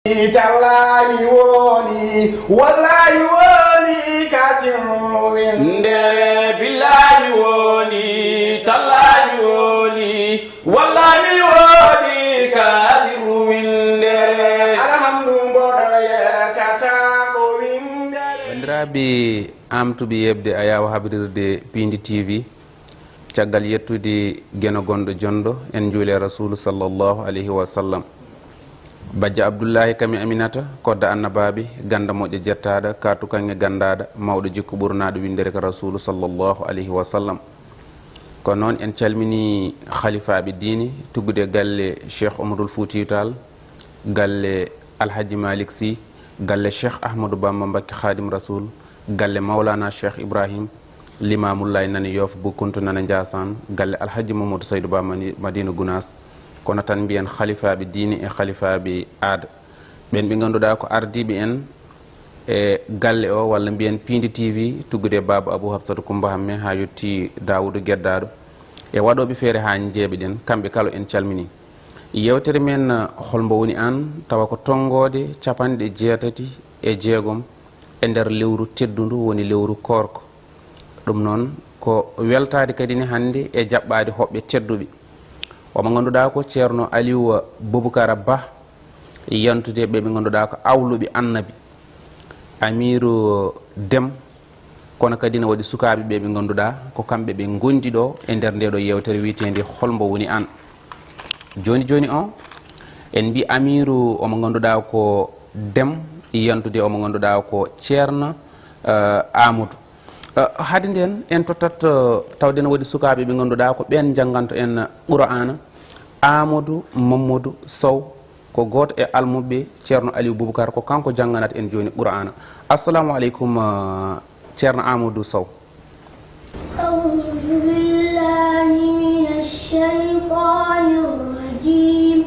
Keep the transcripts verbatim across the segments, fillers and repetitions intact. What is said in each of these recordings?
Tallaahi woni, wallaahi woni ka sirru winndere. Billaahi woni, tallaahi woni, wallaahi woni ka sirru winndere. Alhamdu mboɗo yettata ko winndere. Banndiraaɓe, amtuɓe yeɓde a yaawa habrirde Piindi T V. Caggal yettude Geno gonɗo jonɗo, en njuule Rasuulu sallallahu alayhi wa sallam. Bajjo Abdullaahi kami Aminata, kodda annabaaɓe, ganda moƴƴo jettaaɗo, kaatu kaŋŋe gandaaɗo, mawɗo jikku ɓurnaaɗo winndere ka Rasuulu sallallahu alayhi wa sallam. Ko noon en calmini halifaaɓe diine, tuggude galle Cheikh Omarul Fuutiyu Taal, galle Alhaji Malick Sy, galle Cheikh Ahmadou Bamba Mbacké Khadim Rasoul, galle Maulana Cheikh Ibrahim, Limamullahi nana Yoff, Boukounta nana Ndiassane, galle Alhaji Mamadou Saydou Ba Mani-, Madina Gounass. Kono tan mbiyen halifaaɓe diine e halifaaɓe aada. Ɓeen ɓe ngannduɗaa ko ardiiɓe en e galle o, walla mbiyen Piindi T V, tuggude Baaba Abou Hafsata Coumba Hammé haa yotti Daawudu Geddaaɗo. E waɗooɓe feere haa njeeɓe ɗen, kamɓe kala en calmini. Yeewtere men, eh, Hol mbo woni aan, tawa ko tonngoode capanɗe jeetati e jeegom e nder lewru teddundu, woni lewru koorko. Ɗum noon ko weltaade kadi ne hannde e jaɓɓaade hoɓɓe tedduɓe. Omo ngannduɗaa ko Ceerno Aliou Boubacara Ba, yantude ɓe ɓe ngannduɗaa ko awluɓe Annabi, Amiiru Dem, kono kadi ne waɗi sukaaɓe ɓe ɓe ngannduɗaa ko kamɓe ɓe ngondi ɗo e nder nde ɗo yeewtere wiyeteende Hol mbo woni aan. Jooni jooni o, en mbi Amiiru omo ngannduɗaa ko Dem, yantude omo ngannduɗaa ko Ceerno, eh, Amadou. Eh, hade nden, en tottat, eh, tawde ne waɗi sukaaɓe ɓe ngannduɗaa ko ɓeen njannganto en Qur'aana, Amadou Mamadou Sow, ko gooto e almuɓɓe Ceerno Aliou Boubacar, ko kanko jannganata en jooni Qur'aana. Assalamu aleykum, eh, Ceerno Amadou Sow. أعوذ بالله من الشيطان الرجيم.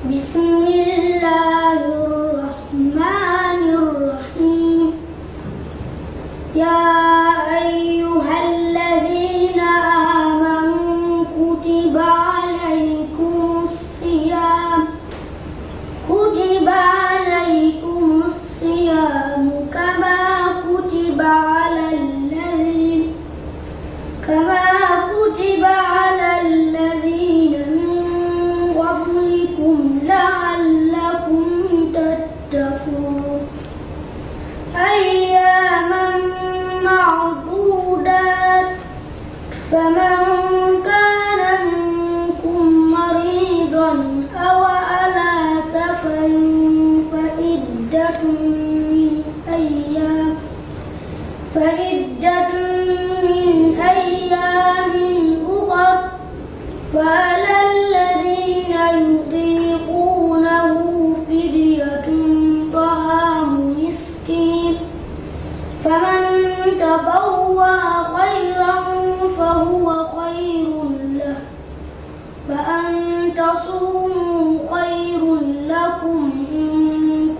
بسم الله الرحمن الرحيم. يا أيها الذين آمنوا كتب عليكم الصيام، كتب عليكم الصيام كما كتب على الذين، كما كتب على الذين من قبلكم لعلكم تتقون. أياما معدودات، فمن كان منكم مريضا أو على سفر فعدة من أيام، فعدة من أيام أخر، وعلى الذين يطيقونه فدية طعام مسكين، فمن تطوع خيرا فهو خير له، وأن تصوموا خير لكم إن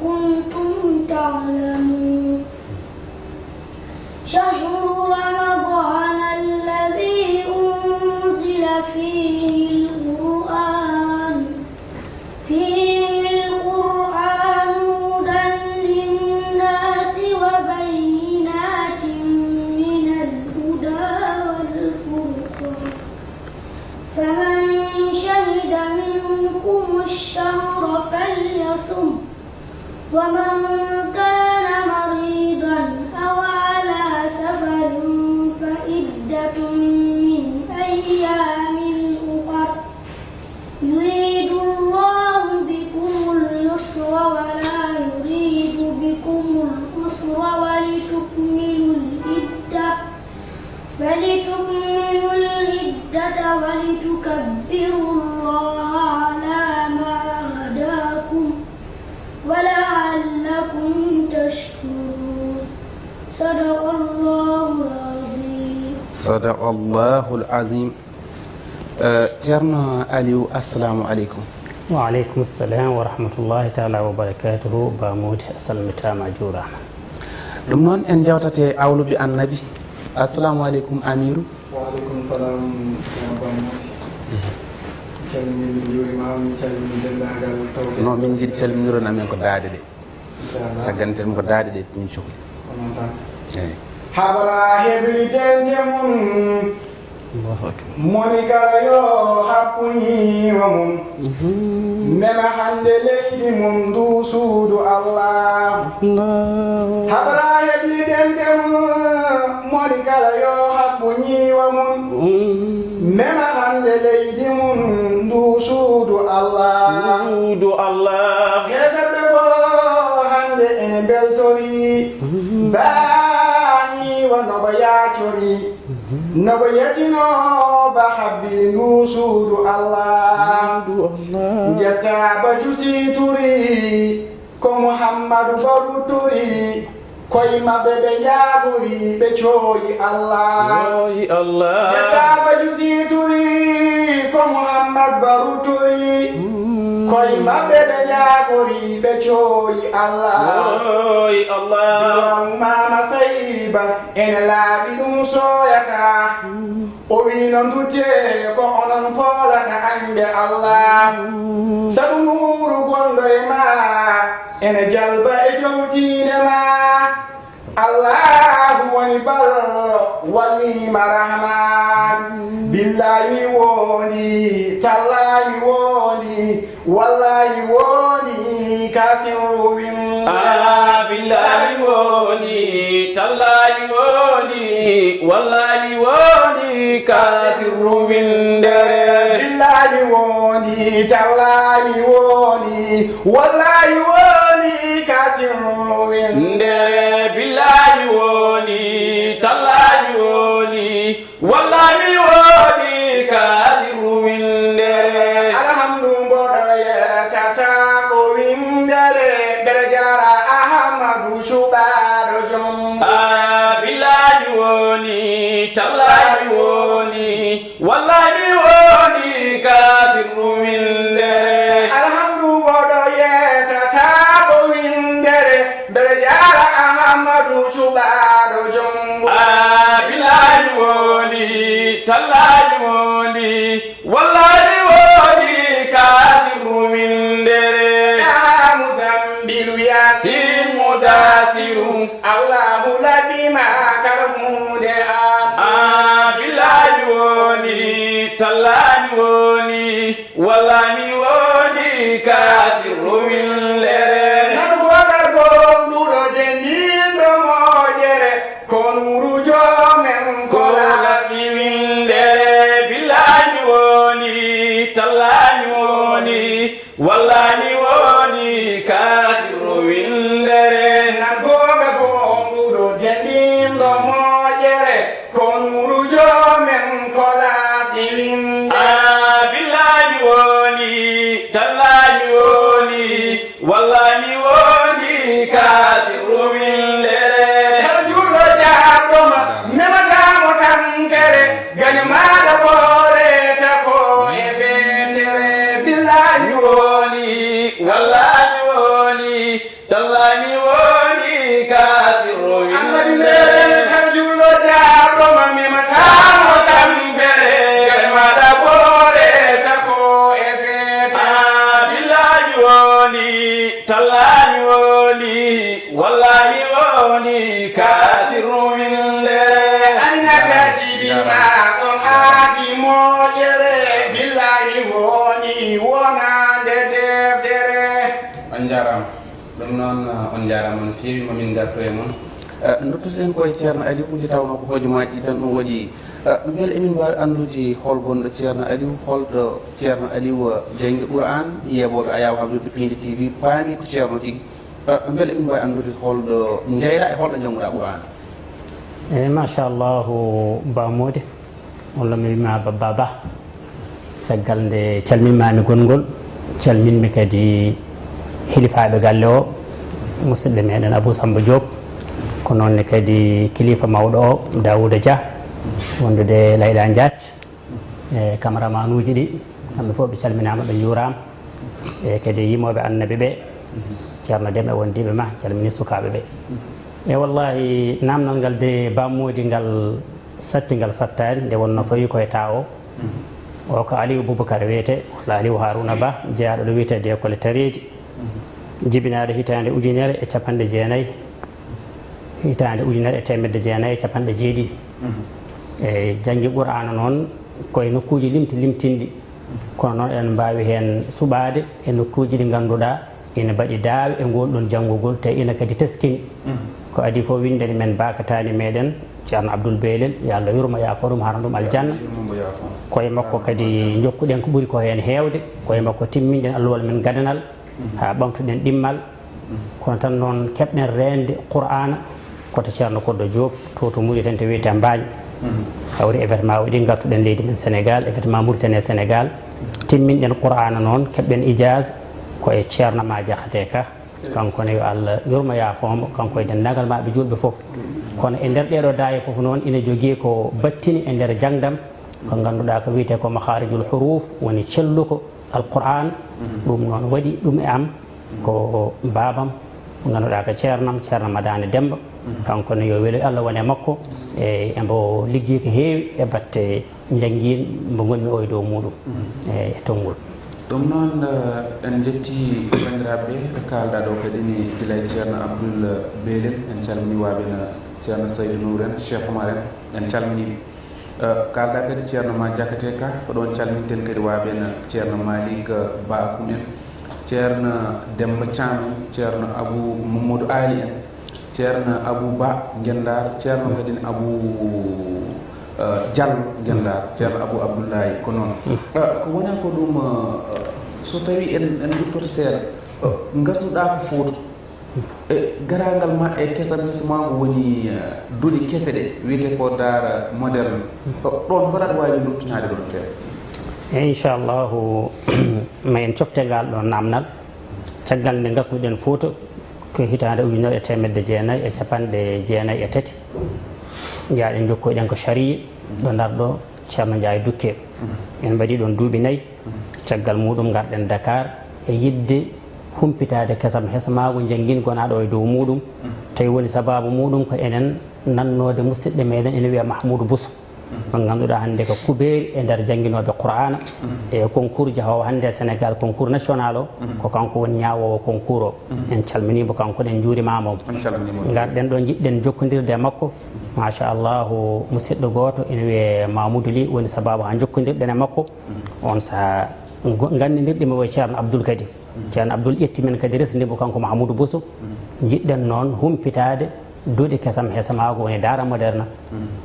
كنتم تعلمون. شهر رمضان الذي أنزل فيه القرآن، فيه القرآن هدى للناس وبينات من الهدى والفرقان، فمن شهد منكم الشهر فليصمه، ومن كان مريضا أو على سفر فعدة من أيام أخر، يريد الله بكم اليسر ولا يريد بكم العسر ولتكملوا العدة، ولتكملوا العدة ولتكبروا الله على ما هداكم ولعلكم تشكرون. صدق الله العظيم. صدق الله العظيم. Eh, Ceerno Aliou, assalamu aleykum. Wa aleykum salam wa rahmatullahi taala wa barakatuhu. Ba Mody, a salmitaama, a juuraama. Ɗum noon, en njawtat e awluɓe Annabi. Assalamu aleykum, Amiiru. Wa aleykum salam, Ceerno Ba Mody. Calmini, min njuurima, min calmini denndaangal tawte. No, min njiɗi calminiron amen ko daaɗe ɗe. Inchallah. Cagganten ko daaɗe ɗe min cohli. Ko noon tan. Eyi. Habra hebli dente mum. Allahu akbar. Moni kala yo haɓɓu ñiiwa mum. Mhm. Mema hannde leydi mum ndu suudu Allah. Allahu. Habra hebli dente mum. Moni kala yo haɓɓu ñiiwa mum. Mhm. Mema hannde leydi mum ndu suudu Allah. Suudu Allah. Heferɓe fof hannde ene mbeltori. Mhm. Baa ñiiwa no ba yaacori. Mhm. No ba yetino ba habbi ndu suudu Allah. Suudu Allah. Njetta ba jusituri. Ko Muhammadu ba rutturi, koye maɓɓe ɓe njaagori, ɓe cooyi Allah. Cooyi Allah. Yettaama jusituri, ko Muhammad ba rutturi, mm, koye maɓɓe ɓe njaagori, ɓe cooyi Allah. Cooyi Allah. Duwaawu Maama Seydi Ba, ene laaɓi ɗum sooyataa. Mm. O wiino, nduttee ko onon poolata añɓe Allah. Sabu nuuru gonɗo e ma ene jalba e jowtiinde ma. Allahu woni ballo, walliima Rahman. Billahi mi wooni, tallahi mi wooni. Wallahi woni ka sirru win. Ah, billahi woni, tallahi woni, wallahi woni ka sirru windere. Billahi woni, tallahi woni, wallahi woni ka sirru windere. Billahi woni, tallahi woni. Walla mi woodi ka sirru winndere. Alhamdu mboɗo yettata ko winndere. Mbeɗa jara Ahmadu cuɓaaɗo jom. A billahi woni, tallahi woni. Walla mi woodi ka sirru winndere. Alhamdu mboɗo yettata ko winndere. Mbeɗa jaara Ahamadu cuɓaaɗo jom. A billahi woni, tallahi woni, wallahi woni ka sirru winndere. Aha Muzambilu Yasin Mudasiru. Allahu laɓima kala huunde an. A billahi woni, tallahi woni. Walla mi woodi ka sirru winndere. Nanu goɗal gomɗuɗo dendindo moƴƴere, ko nuuru joomen ko laasi winndere. Billahi woni, tallahi woni, walla mi woodi ka sirru winndere. Nan goonga gomɗuɗo dendindo moƴƴere, ko nuuru joomen ko laasi winndere. A billahi woni, tallahi woni, walla mi woodi ka sirru winndere. Kala juulɗo jaarɗo ma, memata mo tampere, gaño maaɗa ɓooreta ko e feetere. Billahi woni, wallahi woni, tallahi mi woodi ka sirru winndere. Annabi meeɗen kala juulɗo jaarɗo ma, memata mo tampere, gaño maaɗa ɓooreta ko e feetere. A billahi woni, tallahi woni, wallahi woni ka sirru winndere. Aminata jibinma ɗon aadi moƴƴere, billahi woni wonande deftere. On njaaraama. Ɗum noon, on njaaraama no feewi, mamin ngartu e mon. Eh, ndottuten ko e Ceerno Aliou, nde tawnoo ko hojomaaji ɗi tan ɗum waɗi. Eh, mbele emin mbaawi anndude hol gonɗo Ceerno Aliou, holɗo Ceerno Aliou, eh, janngi Qur'aan, yeeɓooɓe Ayaawo Habdude Piindi T V paami ko Ceerno tigi. Eh, mbele emin mbaawi anndude holɗo njeyɗaa e holɗo njannguɗaa Qur'aan? Eyi, machallahu, Ba Moodi. Walla mi wiima Babba Ba. Caggal nde calminmaami gonngol, calminmi kadi hilifaaɓe galle o, musidɗo meɗen Abou Samba Diop, ko noon ne kadi kilifa mawɗo o, Daouda Dia, wondude Layla Diath, e caméraman uji ɗi, kamɓe fof ɓe calminaama, ɓe njuuraama. E kadi yimooɓe Annabi ɓe, Ceerno Deme wondiiɓe ma, calmini sukaaɓe ɓe. E wallahi, naamnal ngal de Ba Moodi ngal satti, ngal sattaani, nde wonnoo fawi ko e taa o. Mhm. O ko Aliou Boubacar wiyetee, walla Aliou Harouna Ba, jeyaaɗo ɗo wiyetee Deekole Tareeji, jibinaaɗo hitaande ujunere e capanɗe jeenayi, hitaande ujunere e teemedde jeenayi e capanɗe jeeɗiɗi. E janngi Qur'aana noon ko e nokkuuji limti limtinɗi, kono noon eɗen mbaawi heen suɓaade e nokkuuji ɗi ngannduɗaa ina mbaɗi daawe e ngool ɗoon janngugol, te ina kadi teskini. Ko adii fof, winndani men baakataani meɗen, Ceerno Abdoul Belel, yo Allah yurmo, yaafo ɗum, hara ɗum aljanna. Yurmo mo, yaafo mo. Koye makko kadi njokkuɗen ko ɓuri ko heen heewde, koye makko timminɗen alluwal men gadanal, haa ɓamtuɗen ɗimmal. Kono tan noon keɓɗen reende Qur'aana ko to Ceerno Koddo Diop, to, to Mauritanie, to wiyetee Mbaañ. Hawri événement o ɗi ngartuɗen leydi men Sénégal, événement Mauritanie e Sénégal. Timminɗen Qur'aana noon, keɓɗen ijaaz ko e Ceerno Ma Jaxate Ka. Kanko ne, yo Allah yurmo, yaafo mo, kanko e denndaangal maɓɓe juulɓe fof. Kono e nder ɗeeɗo daaye fof noon, ina jogii ko battini e nder jangdam, ko ngannduɗaa ko wiyetee ko Makhaarijul Huruuf, woni celluko Alqur'aan. Ɗum noon waɗi ɗum e am ko baabam, mo ngannduɗaa ko ceernam, Ceerno Madani Demmba. Kanko ne, yo welo Allah won e makko, e, e mbo liggii ko heewi e batte njanngiin mbo ngonmi o e dow muuɗum, e, e tonngol. Ɗum noon, eh, en njetti banndiraaɓe ɓe kaalɗaa ɗo kadi ni, gila e Ceerno Abdoul Belel, en calminii waaɓe no Ceerno Saydou Nour en, Cheikh Oumar en, en calminii ɓe. Eh, kaalɗaa kadi Ceerno Ma Jakate Ka, ko ɗoon calminten kadi waaɓe no Ceerno Malick Bakum en, Ceerno Demba Thiam en, Ceerno Abou Mamadou Ali en, Ceerno Abou Ba Ngendaar, Ceerno kadi Abou, eh, Diallo Ngendaar, Ceerno Abou Abdoulaye, ko noon. Eh, ko wonaa ko ɗum, eh, so tawii en, en nduttoto seeɗa, eh, ngasnuɗaa ko Fuuta. E garaangal ma e kesam hesam ma ko woni, eh, duɗe kese ɗe wiyetee ko daara moderne. Eh, ɗoon mbaɗa aɗa waawi nduttinaade ɗoon seeɗa? Eey, inchallahu, ma en cofte ngal ɗoon naamnal. Caggal nde ngasnuɗen Fuuta, ko hitaande ujunere e teemedde jeenayi e capanɗe jeenayi e tati, njahɗen njokkoyɗen ko Sariya, ɗo Ndar ɗo, Ceerno Njaay Dukke. En mbaɗii ɗoon duuɓi nayi. Caggal muuɗum ngarɗen Dakar e yiɗde humpitaade kesam hesamaagu njanngin gonaaɗo e dow muuɗum. Tawi woni sabaabu muuɗum ko enen nannoode musidɗo meɗen ene wiyee Mahmoudou Bousso. Mo ngannduɗaa hannde ko kubeeri e nder jannginooɓe Qur'aana e concours jahoowo hannde e Sénégal, concours national o, ko kanko woni ñaawoowo concours o. En calminii mo kanko, en njuurimaama mo. En calminii mo. Ngarɗen ɗo, njiɗɗen jokkondirde e makko. Machallahu, musidɗo gooto ene wiyee Mamoudou Ly woni sabaabu haa jokkondirɗen e makko. On sahaa ngo-, nganndindirɗen mo e Ceerno Abdoul kadi. Ceerno Abdoul ƴetti men kadi, resndi mo kanko Mahamoudou Bousso. Njiɗɗen noon humpitaade duɗe kesam hesamaagu, woni daara moderne.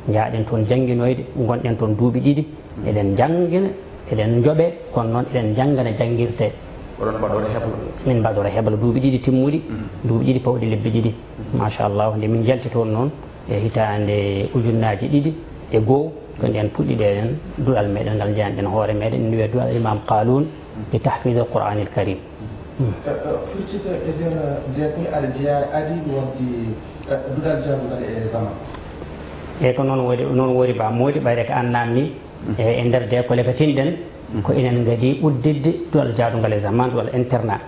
Njahɗen toon jannginoyde, ngonɗen toon duuɓi ɗiɗi. Eɗen njanngina, eɗen njoɓee, kono noon eɗen njanngana, janngirtee. Oɗon mbaɗoore heblo? Min mbaɗoore heblo duuɓi ɗiɗi timmuɗi, duuɓi ɗiɗi pawɗi lebbi ɗiɗi. Machallahu, nde min njalti toon noon, e hitaande ujunnaaji ɗiɗi e goo, ko ndeen puɗɗiɗen duɗal meɗen ngal, njeyanɗen hoore meɗen, ene wiyee duɗal Imam Qaloun li tahfidil Qur'anil Karim. Eh, eh, firti ko e nder, eh, nde koni aɗa jeyaa, aɗa yiɗi waɗde, eh, duɗal jaadugal e zaman? Eey, ko noon woodi, noon woodi, Ba Moodi, ɓayde ko aan naamni. E, e nder deekole ko tinɗen, ko enen ngadii udditde duɗal jaadugal e zaman, duɗal internat.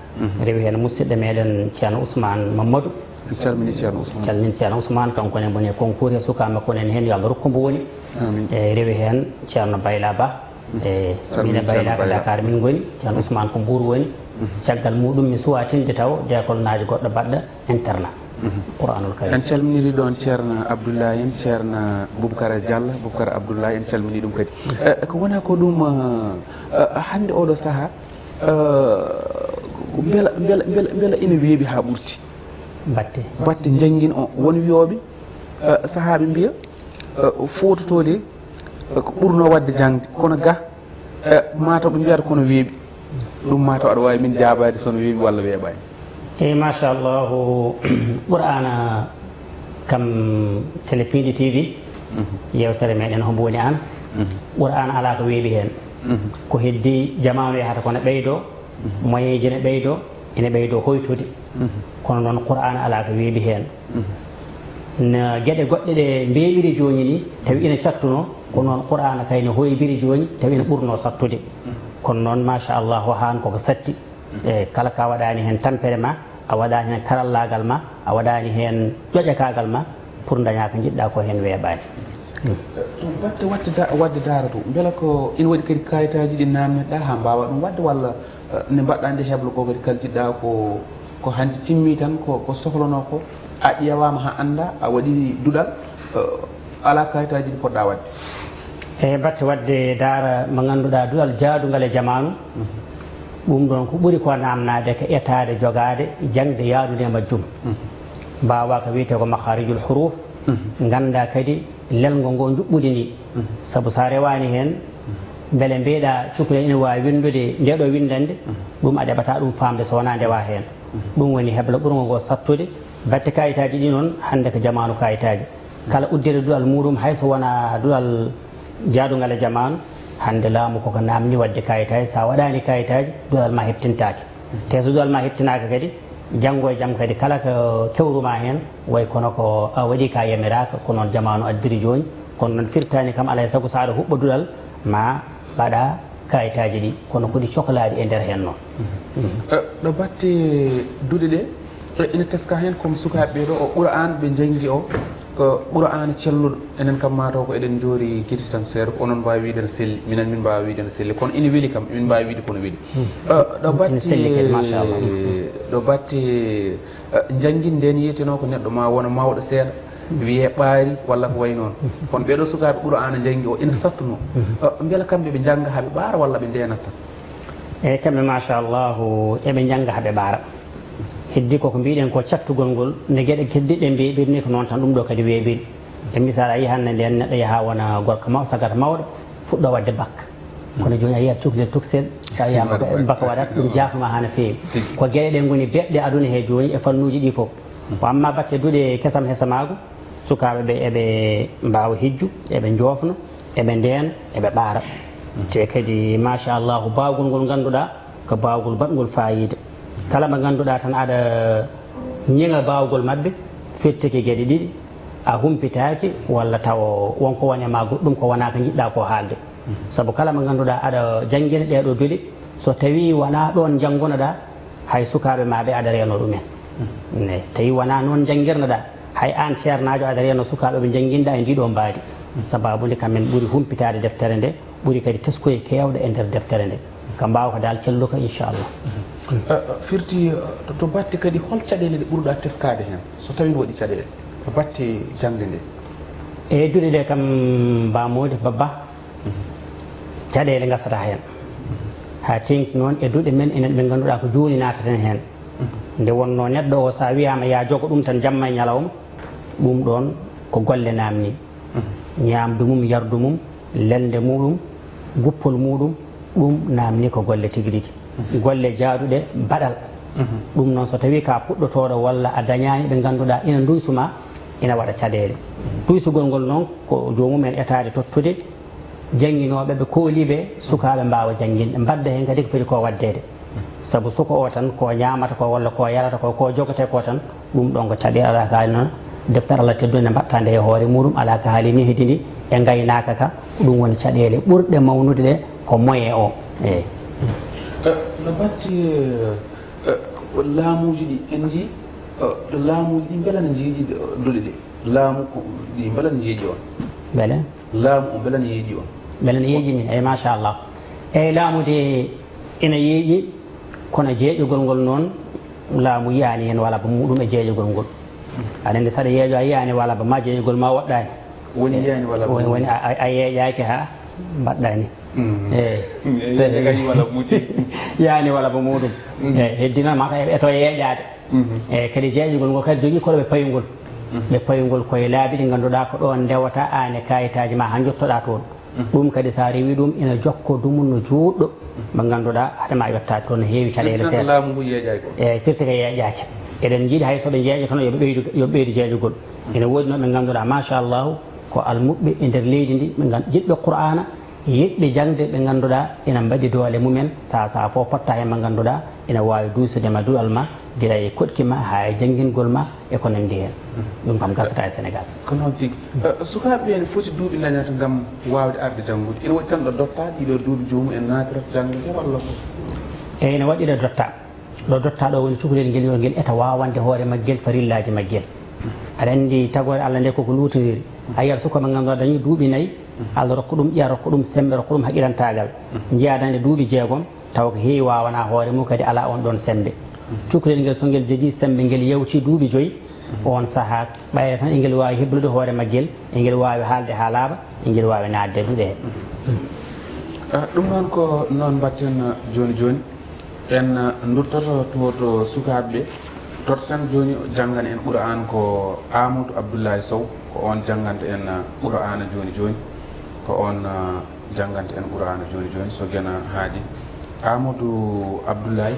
Rewi heen musidɗo meɗen Ceerno Ousmane Mamadou. En calminii Ceerno Ousmane. Calmin Ceerno Ousmane, kanko ne woni e concours e sukaaɓe makko en heen, yo Allah rokku mbo woni. Amin. E rewi heen Ceerno Bayla Ba. E min e Bayla ko Dakar min ngoni, Ceerno Ousmane ko Mbour woni. Caggal muuɗum mi suwaa tinde taw deekolnaajo goɗɗo baɗɗo internat. Qur'anul Karim. En calminiri ɗoon Ceerno Abdoulaye en, Ceerno Boubacar Diallo, Boubacar Abdoulaye, en calminii ɗum kadi. Eh, ko wonaa ko ɗum, eh, eh, hannde oɗo sahaa, eh, mbela, mbela, mbela, mbela ina weeɓi haa ɓurti. Batte. Batte njanngin o, won wiyooɓe, eh, sahaaɓe mbiya, eh, foototoode, eh, ko ɓurnoo waɗde jaŋde, kono ga, eh, mataw ɓe mbiyata kono weeɓi. Ɗum mataw aɗa waawi min jaabaade so no weeɓi walla weeɓaani. Eey, machallahu, Qur'aana kam télé Piindi T V, yewtere meɗen Hombo Woni Aan? Qur'aana alaa ko weeɓi heen. Ko heddii, jamaanu yahata ko no ɓeydoo, moyenji ne ɓeydoo, ene ɓeydoo hoytude. Kono noon Qur'aana alaa ko weeɓi heen. No geɗe goɗɗe ɗe mbeeɓiri jooni ni, tawi ina cattunoo, ko noon Qur'aana kay no hoybiri jooni, tawi ina ɓurnoo sattude. Kono noon, machallahu, haan koko satti. E kala ka waɗaani heen tampere ma, a waɗaani heen karallaagal ma, a waɗaani heen ƴoƴakaagal ma, pour ndañaa ko njiɗɗaa ko heen weeɓaani. To batte waɗde da-, waɗde daara to, mbela ko ina waɗi kadi kayitaaji ɗi naamneɗaa haa mbaawa ɗum waɗde, walla, eh, nde mbaɗɗaa nde heblo goo kadi kaljiɗɗaa ko, ko hanti timmi tan, ko, ko sohlanoo ko, a ƴeewaama haa anndaa, a waɗi duɗal, eh, alaa kayitaaji ɗi poɗɗaa waɗde? E batte waɗde daara mo ngannduɗaa duɗal jaadungal e jamaanu, ɗum ɗoon ko ɓuri ko naamnaade ko etaade jogaade jaŋde yaadunde e majjum. Mbaawaa ko wiyetee ko makharijul huruf, nganndaa kadi lelngo ngo njuɓɓudi ndi. Sabu so a rewaani heen, mbele mbiyeɗaa cukalel ina waawi winndude ndee ɗoo winndannde, ɗum a ɗeɓataa ɗum faamde so wonaa ndewaa heen. Ɗum woni heblo ɓurngo ngo sattude. Batte kayitaaji ɗi noon, hannde ko jamaanu kayitaaji. Kala uddere duɗal muuɗum, hay so wonaa duɗal jaadungal e jamaanu, hannde laamu koko naamni waɗde kayitaaji. So a waɗaani kayitaaji, duɗal ma heɓtintaake. Te so duɗal ma heɓtinaaka kadi, janngo e jam kadi kala ko kewru ma heen, way kono ko a waɗi ka yamiraaka, ko noon jamaanu addiri jooni. Kono noon firtaani kam alaa e sago so aɗa huɓɓa duɗal ma mbaɗa kayitaaji ɗi, kono ko ɗi coklaaɗi e nder heen noon. Eh, ɗo batte duɗe ɗe, eh, ina teska heen comme sukaaɓe ɓee ɗo, o Qur'aan ɓe njanngi o, ko Qur'aana celluɗo. Enen kam maa taw ko eɗen njoori gite tan seeɗa, ko onon mbaawi wiyde ene selli, minen min mbaawi wiyde ene selli, kono ina weli kam, emin mbaawi wiyde kono weli. Eh, ɗo Ene batte, selli kadi, machallah. Ɗo batte, eh, njanngin nden yiyetenoo ko neɗɗo ma wona mawɗo seeɗa, wiyee ɓaari walla ko wayi noon. Kono ɓee ɗoo sukaaɓe Qur'aana njanngi o ina sattunoo. Eh, mbela kamɓe ɓe njannga haa ɓe ɓaara walla ɓe ndeenat tan? Eeyi, kamɓe machallahu eɓe njannga haa ɓe ɓaara. Heddi koko mbiɗen ko cattugol ngol, nde geɗe keddiɗe mbeeɓiri ni ko noon tan ɗum ɗo kadi weeɓiri. E misal a yii hannde nden neɗɗo yaha wona gorko mawɗo, sagata mawɗo, fuɗɗo waɗde bac. Kono jooni a yiyat cukalel tuksel, so a yiyaama ko bac waɗat, ɗum jaafnuma haa no feewi. Ko geɗe ɗe ngoni beeɓɗe aduna he jooni e fannuuji ɗi fof. Ko amma batte duɗe kesam hesamaagu, sukaaɓe ɓe eɓe mbaawa hijju, eɓe njoofna, eɓe ndeena, eɓe ɓaara. Te kadi, machallahu, baawgol ngol ngannduɗaa ko baawgol baɗngol faayiida. Kala mo ngannduɗaa tan aɗa ñiŋa baawgol maɓɓe, firti ko geɗe ɗiɗi, a humpitaaki walla taw won ko woni e ma goɗɗum ko wonaa ko njiɗɗaa ko haalde. Sabu kala mo ngannduɗaa aɗa janngina ɗee ɗoo duɗe, so tawii wonaa ɗoon njanngunoɗaa, hay sukaaɓe ma ɓe aɗa reenoo ɗumen. Ne, tawi wonaa noon njanngirnoɗaa, hay aan ceernaajo aɗa reenoo sukaaɓe ɓe njannginɗaa e ndii ɗoo mbaadi. Sabaabu nde kam men ɓuri humpitaade deftere nde, ɓuri kadi teskoye keewɗe e nder deftere nde. Ko mbaawka daal celluka, inchallah. Eh, eh, firti, eh, to, to batte kadi, hol caɗeele ɗe ɓurɗaa teskaade heen, so tawii no waɗi caɗeele, to batte jaŋde nde? E duɗe ɗe kam, Ba Moodi, Ba Ba, caɗeele ngasata heen. Haa teeŋti noon e duɗe men enen ɓe ngannduɗaa ko jooni naataten heen. Nde wonnoo neɗɗo o, so a wiyaama yaa jogo ɗum tan jamma e ñalawma, ɗum ɗoon ko golle naamnii. Ñaamdu mum, yardu mum, lelnde muɗum, guppol muɗum, ɗum naamnii ko golle tigi rigi. Golle jaaduɗe, baɗal. Ɗum noon, so tawii ka puɗɗotooɗo walla a dañaani ɓe ngannduɗaa ina nduysu ma, ina waɗa caɗeele. Duysugol ngol noon, ko joomum en etaade tottude jannginooɓe ɓe koolii ɓe, sukaaɓe mbaawa jannginde, mbadda heen kadi ko foti ko waɗdeede. Sabu suka o tan, ko ñaamata ko walla ko yarata ko, ko jogotee ko tan, ɗum ɗoon ko caɗeele, alaa ko haali noon. Deftere Allah teddunde nde mbaɗta nde e hoore muɗum, alaa ko haali ni heddi ndi e ngaynaaka ka, ko ɗum woni caɗeele ɓurɗe mawnude ɗe, ko moyen o. Eeyi. Eh, no batti, eh, eh, laamuuji ɗi en njii, eh, laamuuji ɗi mbela ne njeeƴi, eh, duɗe ɗe? Laamu ko ɗi mbela ne njeeƴi on? Mbele? Laamu o mbela ne yeeƴi on? Mbele ne yeeƴi min, eeyi, machallah. Eeyi, laamu de ina yeeƴi, kono jeeƴugol ngol noon, laamu yiyaani heen wala ba muɗum e jeeƴugol ngol. Aɗa anndi, so aɗa yeeƴo, a yiyaani wala ba ma jeeƴugol ma woɗɗaani. Woni yiyaani wala ba woni, woni muɗum. A, a, a yeeƴaaki haa mbaɗɗaani. Mhm. Eeyi. Mm, e yeeƴaaki wala muti. Yiyaani wala ba muɗum. Mhm. Eeyi, heddi noon ma ko e, e to yeeƴaade. Mhm. Eeyi, kadi jeeƴugol ngol kadi jogii koɗo ɓe payugol. Mhm. Ɓe payugol koye laabi ɗi ngannduɗaa ko ɗoon ndewata aan e kayitaaji ma haa njottoɗaa toon. Mhm. Ɗum kadi so a rewii ɗum ina jokko dumunna juutɗo mo ngannduɗaa hade ma yottaade toon no heewi caɗeele seeɗa. Firti tan ko laamu ngu yeeƴaaki ko? Eeyi, firti ko yeeƴaaki. Eɗen njiɗi hay so ɓe njeeƴotono yo ɓe ɓeydu, yo ɓe ɓeydu jeeƴugol. Ina woodi noon ɓe ngannduɗaa machallahu ko almuɓɓe e nder leydi ndi, ɓe ngan-, jiɗɓe Qur'aana, yiɗɓe jaŋde ɓe ngannduɗaa ina mbaɗi doole mumen, sahaa sahaa fof potta heen mo ngannduɗaa ina waawi duusude ma duɗal ma, gila e koɗki ma haa e janngingol ma e ko nanndi heen. Ɗum kam gasata e Senegaal. Ko noon tigi. Eh, sukaaɓe ɓe ene foti duuɓi ndañata ngam waawde arde janngude? Ina waɗi tan ɗo dotta, ɗiɗo duuɓi joomum en naatirata janngude walla ko? Eeyi, ene waɗi ɗo dotta. Ɗo dotta ɗo woni cukalel ngel yo ngel eta waawande hoore maggel, farillaaji maggel. Aɗa anndi tagoore Allah nde koko luutondiri. A yiyat suka mo ngannduɗaa dañi duuɓi nayi, Allah rokka ɗum ƴiya, rokka ɗum semmbe, rokka ɗum haqqilantaagal. Njiyaa dañde duuɓi jeegom, tawa ko heewi waawanaa hoore mum kadi alaa oon ɗoon semmbe. Cukalel ngel so ngel jogii semmbe, ngel yawtii duuɓi joyi, oon sahaa ɓayre tan engel waawi heblude hoore maggel, engel waawi haalde haa laaɓa, engel waawi naatde e duɗe he. Ah, ɗum noon ko noon mbaɗten jooni jooni. En nduttoto to, to sukaaɓe ɓe. Totten jooni janngana en Qur'aan ko Aamadu Abdullaahi Sow, ko oon jannganta en Qur'aana jooni jooni. Ko oon, ah, jannganta en Qur'aana jooni jooni, so gena haaɗi. Aamadu Abdullaahi.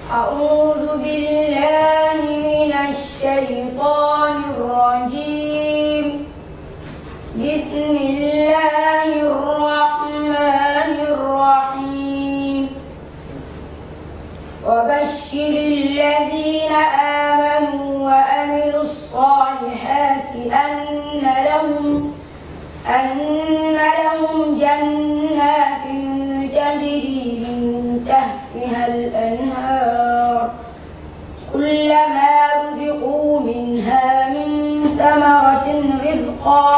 أعوذ بالله من الشيطان الرجيم. بسم الله الرحمن الرحيم. وبشر الذين آمنوا وعملوا الصالحات أن لهم أن لهم جنات تجري من تحتها الأنهار كلما رزقوا منها من ثمرة رزقا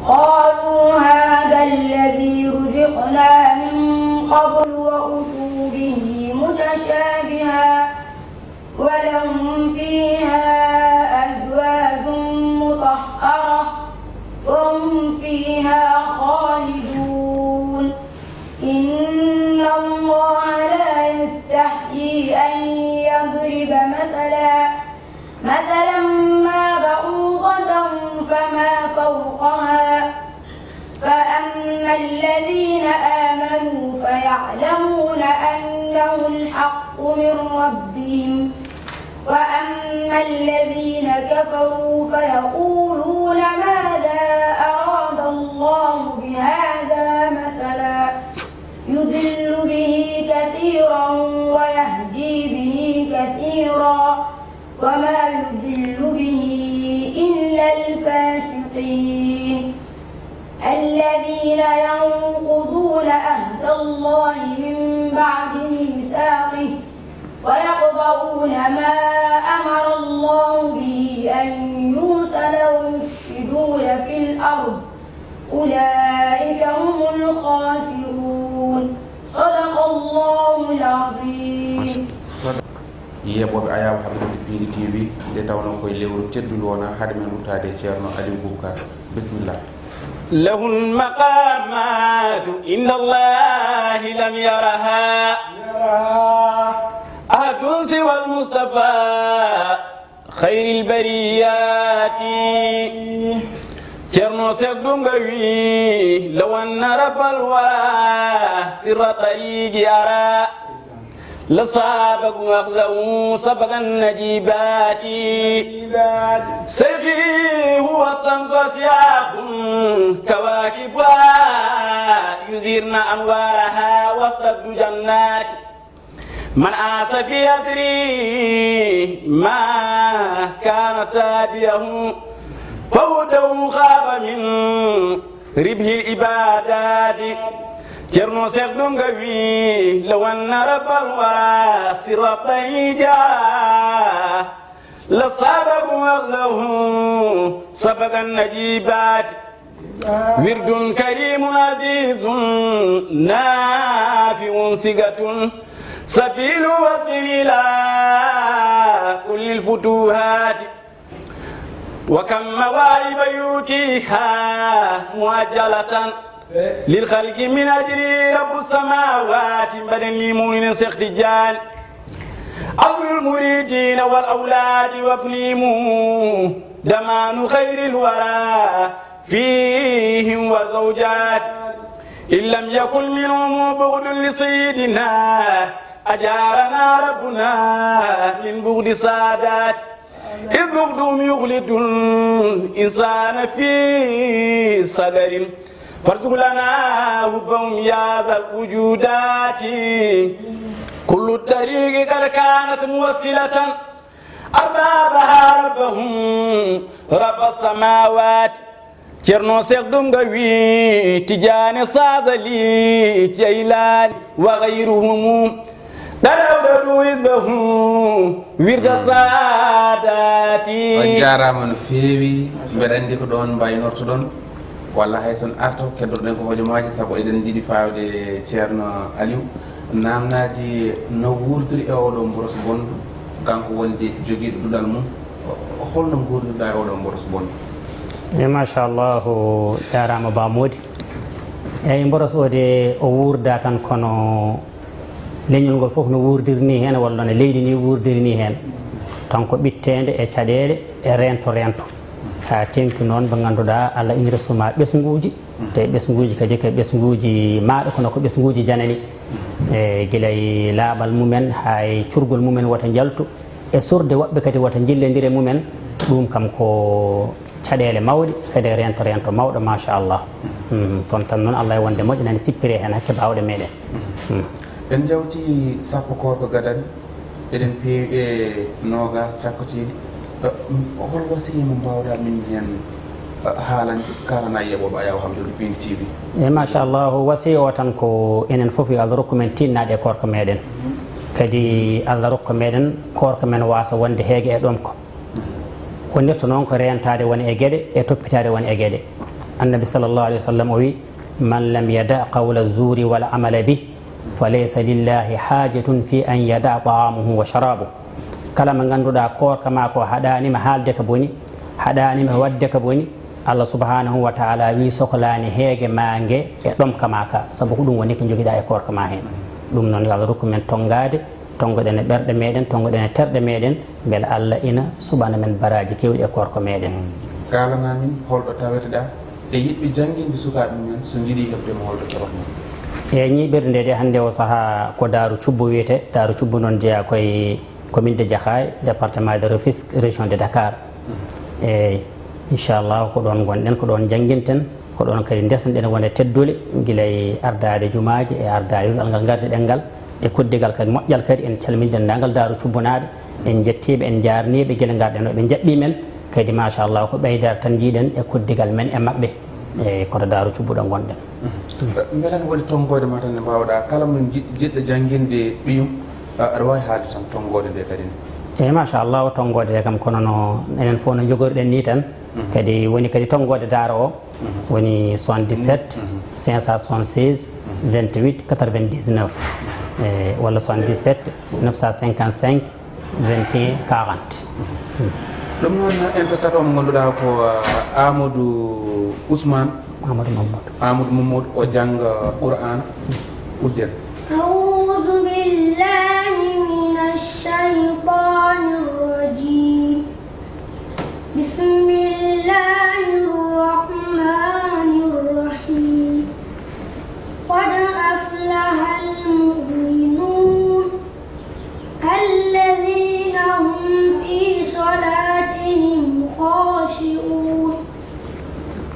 قالوا هذا الذي رزقنا من قبل وأتوا به متشابها ولهم فيها أزواج مطهرة وهم فيها خالدون. إن الله لا يستحيي أن يضرب مثلا مثلا ما بعوضة فما فوقها فأما الذين آمنوا فيعلمون أنه الحق من ربهم وأما الذين كفروا فيقولون ماذا أراد الله بهذا مثلا يضل به كثيرا ويهدي به كثيرا وما يضل به إلا الفاسقين الذين ينقضون عهد الله من بعد ميثاقه ويقطعون ما أمر الله به أن يوصل ويفسدون في الأرض أولئك هم الخاسرون. صدق الله العظيم. Yeeɓooɓe ayaawo haɓirde Piindi T V, nde tawnoo ko e lewru teddundu wonaa, hade men ruttaade e Ceerno Aliw Bubakar. Bisimilla. له المقامات عند الله لم يرها أحد سوى المصطفى خير البريات. Ceerno Seek Dunga wi: لو أن رب الورى سر الطريق أرى لصابه أخذه سبق النجيبات. سيفي هو الشمس وسياق كواكبها يظهرن أنوارها وسط الدجنات. من عاش في أثره ما كان تابعه فوته خاب من ربح العبادات. Ceerno Seek Dunga wi: لو أن رب الورى سر الطريق أرى لصابه أخذه سبق النجيبات. ورد كريم عزيز نافع صقة سبيل وصل إلى كل الفتوحات. وكم مواهب يؤتيها معجلة للخلق من أجل رب السماوات. Mbaɗen ni muminin Seek Tijjaani أصل المريدين والأولاد وابنهم دمان خير الورى فيهم وزوجات. إن لم يكن منهم بغض لسيدنا أجارنا ربنا من بغض سادات. إذ بغضهم يخلد الإنسان في صغر فارزق لنا حبهم يا ذا الوجودات. كل الطريق قد كانت موصلة أربابها ربهم رب السماوات. Ceerno Seek Dunga wi: تجاني شاذلي جيلاني وغيرهم Ɗaɗawɗo ɗum isɓe hum wirda saadaati. On njaaraama no feewi. Mbeɗa anndi ko ɗoon mbaynortoɗon, walla hay so on arto keddorɗen ko hojomaaji, sabu eɗen njiɗi faawde Ceerno Aliou naamnaaji no wuurdiri e oɗo mboros bonɗo, kanko wonde jogiiɗo duɗal mum. Holno nguurdirɗaa e oɗo mboros bonɗo? E machallahu, jaaraama Ba Moodi. Eyi, mboros o de o wuurda tan kono leñol ngol fof no wuurdiri ni heen, walla no leydi ni wuurdiri ni heen. Tan ko ɓitteende e caɗeele e reento reento. Haa teeŋti noon ɓe ngannduɗaa Allah ina resuma ɓesnguuji, te ɓesnguuji kadi ko ɓesnguuji maaɗa, kono ko ɓesnguuji janani. E gila e laaɓal mumen haa e curgol mumen wota njaltu, e surde woɓɓe kadi wota njillondire mumen. Ɗum kam ko caɗeele mawɗe, kadi e reento reento mawɗo, machallah. Mm, toon tan noon Allah e wonde moƴƴa nani sippire heen hakke baawɗe meɗen. Mm. En njawti sappo koorko gadani, eɗen peewi e noogaas cakkotiiɗi. Eh, mm, hol wasiya mo mbaawɗaa min heen, eh, haalande, kaalana yeɓooɓe Ayaw Hamdul Pin T V? E machallah, wasiya o tan ko enen fof yo Allah rokku men tiinnaade e koorka meɗen. Kadi Allah rokka meɗen koorka men waasa wonde heege e ɗomka. Wonirta noon ko reentaade woni e geɗe, e toppitaade woni e geɗe. Annabi sallallahu alayhi wa sallam o wi: "Man lam yada qawla zuri wal amala bih, fa laysa lillahi hajatun fi an yada taamuhu wa sharabuh." Kala mo ngannduɗaa koorka maa ko haɗaanima haalde ka boni, haɗaanima waɗde ka boni, Allah subhanahu wa taala wi soklaani heege maa nge e ɗomka maa ka, sabu ko ɗum woni ko njogiɗaa e koorka maa heen. Ɗum noon yo Allah rokku men tonngaade, tonngoɗen e ɓerɗe meɗen, tonngoɗen e terɗe meɗen, mbele Allah ina suɓana men baraaji keewɗi e koorka meɗen. Kaalana min holɗo taweteɗaa e yiɗɓe jannginde sukaaɓe mumen, so njiɗi heɓde mo, holto keɓat mo? E ñiiɓirde nde de hannde o sahaa ko Daaru Cubbu wiyetee. Daaru Cubbu noon jeyaa koye commune de Jaxaay, département de Rufisque, région de Dakar. Eeyi, inchallah ko ɗoon ngonɗen, ko ɗoon njannginten, ko ɗoon kadi ndesnoɗen wonde teddule, gila e ardaade jumaaji e ardaade duɗal ngal ngardiɗen ngal, e koddigal kadi moƴƴal kadi. En calmini denndaangal Daaru Cubbunaaɓe, en njettiiɓe, en njaarniiɓe gila ngarɗen o ɓe njaɓɓii men, kadi machallah ko ɓeydaare tan njiiɗen e koddigal men e maɓɓe. Eeyi, koto Daaru Cubbuɗo ngonɗen. Mbela ne woni tonngoode ma tan nde mbaawɗaa kala mo jiɗ-, jiɗɗo jannginde ɓiyum, a-, aɗa waawi haalde tan tonngoode nde kadi ne? Eeyi, machallah, o tonngoode nde kam kono no enen fof no njogoriɗen ni tan. Mhm. Kadi woni kadi tonngoode daaro o, mhm, woni soixante-dix-sept, mhm, cinq cent soixante-seize, mhm, vingt-huit quatre-vingt-dix-neuf, e, walla soixante-dix-sept neuf cent cinquante-cinq, vingt et un quarante. Ɗum noon, en tottata mo ngannduɗaa ko, uh, Amadou Ousmane. Amadou Mamadou. Amadou Mamadou, o jannga Qur'an. Udden. أعوذ بالله من الشيطان الرجيم. بسم الله الرحمن الرحيم. قد أفلح المؤمنون الذين هم في صلاتهم خاشعون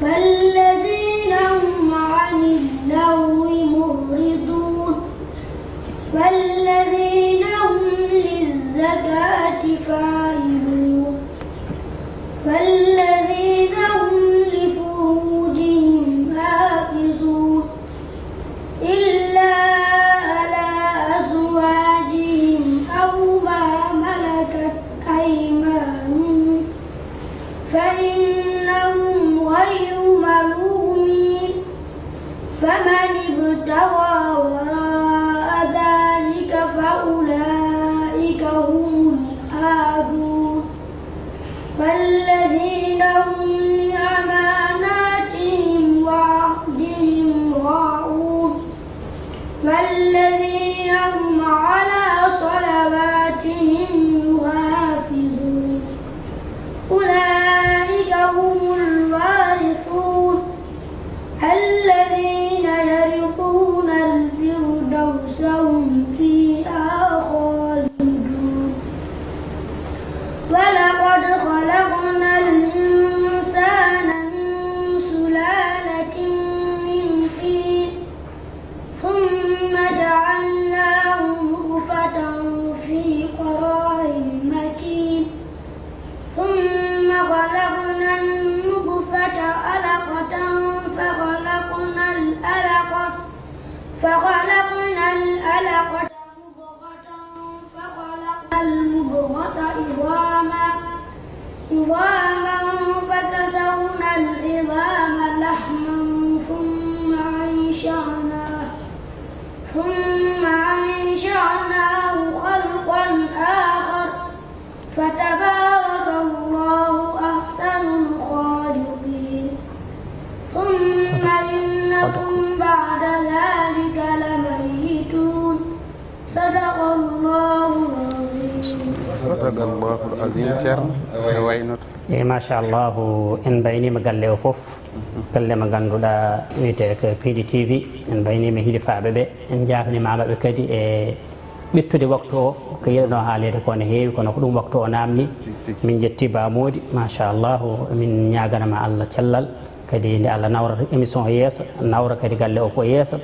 والذين هم عن اللغو معرضون والذين هم للزكاة فاعلون والذين هم لفروجهم حافظون إلا على أزواجهم أو ما ملكت أيمانهم فإنهم غير ملومين. فمن ابتغى وراء ذلك فأولئك هم العادون. والذين هم لأماناتهم وعهدهم راعون. والذين هم على صلواتهم يحافظون. أولئك هم الوارثون الذين يرثون الفردوس هم فيها خالدون. ولقد خلقنا الإنسان من سلالة من طين ثم جعلناه نطفة في قرار مكين ثم خلقنا النطفة علقة فخلقنا العلقة فخلقنا العلقة مضغة عظاما فكسونا العظام لحما ثم أنشأناه ثم أنشأناه خلقا آخر فتبارك الله أحسن الخالقين. ثم إنكم بعد ذلك لميتون. صدق الله العظيم. Sadaqallahul Azim. Ceerno, no waynoto? Eyi, machallahu, en mbayniima galle o fof. Galle mo ngannduɗaa wiyetee ko Piindi T V. En mbayniima hilifaaɓe ɓe, en njaafniima ɓe kadi e ɓettude waktu o. Ko yiɗanoo haaleede ko ne heewi, kono ko ɗum waktu o naamni. Min njetti Ba Moodi, machallahu, min ñaaganama Allah cellal. Kadi nde Allah nawrata émission o yeeso, nawra kadi galle o fof yeeso.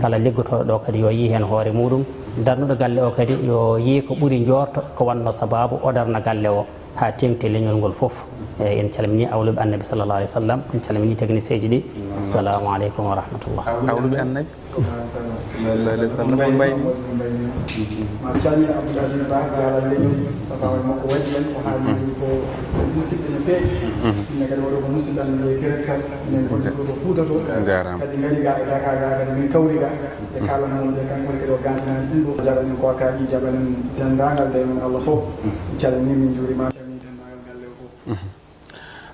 Kala liggotooɗo ɗo kadi yo yii heen hoore muɗum. Darnuɗo galle o kadi yo yii ko ɓuri njoorto ko wannoo sabaabu o darna galle o haa teeŋti leñol ngol fof. Eyi, en calminii awluɓe Annabi sallallahu alayhi wa sallam, en calminii technicien ji ɗi. Assalamu aleykum wa rahmatullah. Awluɓe Annabi sallallahu alayhi wa sallam, on mbayni. Ma calmina Abdoul Aziz Ba, jaalal leñol, sababu makko waɗi en ko haali ko musidɓe no feewi. Inne kadi waɗo ko musidɗo men ɗo e Kirexas, minen ko ɗo ko Fuuta to. Njaaraama. Kadi ngari ga e Dakar ga, kadi min kawri ga. Ɓe kala noon ɓe kanko kadi o gandinani ɗum ɗo. Jaɓanen ko ka ɗi jaɓanen denndaangal ɓe men Allah fof. Calmini min njuurima, calmini denndaangal galle o fof.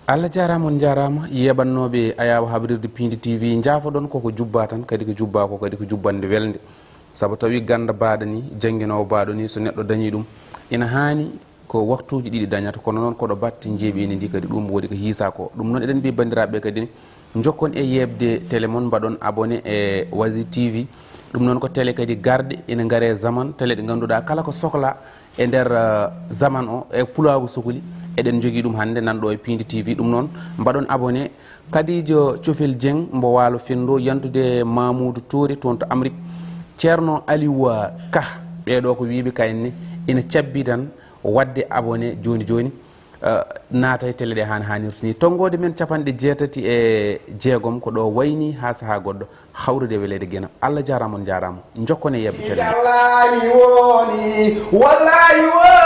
Allah jaaraama, on njaaraama. Yeeɓannooɓe Ayaawo Habrirde Piindi T V, njaafoɗon koko jubbaa tan, kadi ko jubbaa ko, kadi ko jubbannde welnde. Sabu tawi gannda baaɗo ni, jannginoowo baaɗo ni, so neɗɗo dañii ɗum, ina haani ko waktuuji ɗiɗi dañata, kono noon koɗo batte njeeɓeeni ndi kadi ɗum woni ko hiisaa ko. Ɗum noon eɗen mbiya banndiraaɓe kadi, njokkon e yeeɓde télé mon, mbaɗon abonné e Wazi T V. Ɗum noon ko télé kadi garɗe, ina ngare zaman, télé ɗe ngannduɗaa kala ko sohla e nder, eh, zaman o, e pulaagu sokli, eɗen njogii ɗum hannde nan ɗo e Piindi T V. Ɗum noon, mbaɗon abonné. Kadijo Cofel Dieng mbo Waalo Fenndo, yantude Mamoudou Touré toon to Amérique, Ceerno Aliou Ka, ɓee ɗo ko wiiɓe kayenne, ina cabbi tan waɗde abonné jooni jooni, eh, naata e télé ɗe haan haanirta ni. Tonngoode men capanɗe jeetati e jeegom ko ɗo wayni haa sahaa goɗɗo. Hawrude weleede geno. Allah jaaraama, on njaaraama. Njokkon e yeeɓde télé. Wallahi woni, wallahi woni.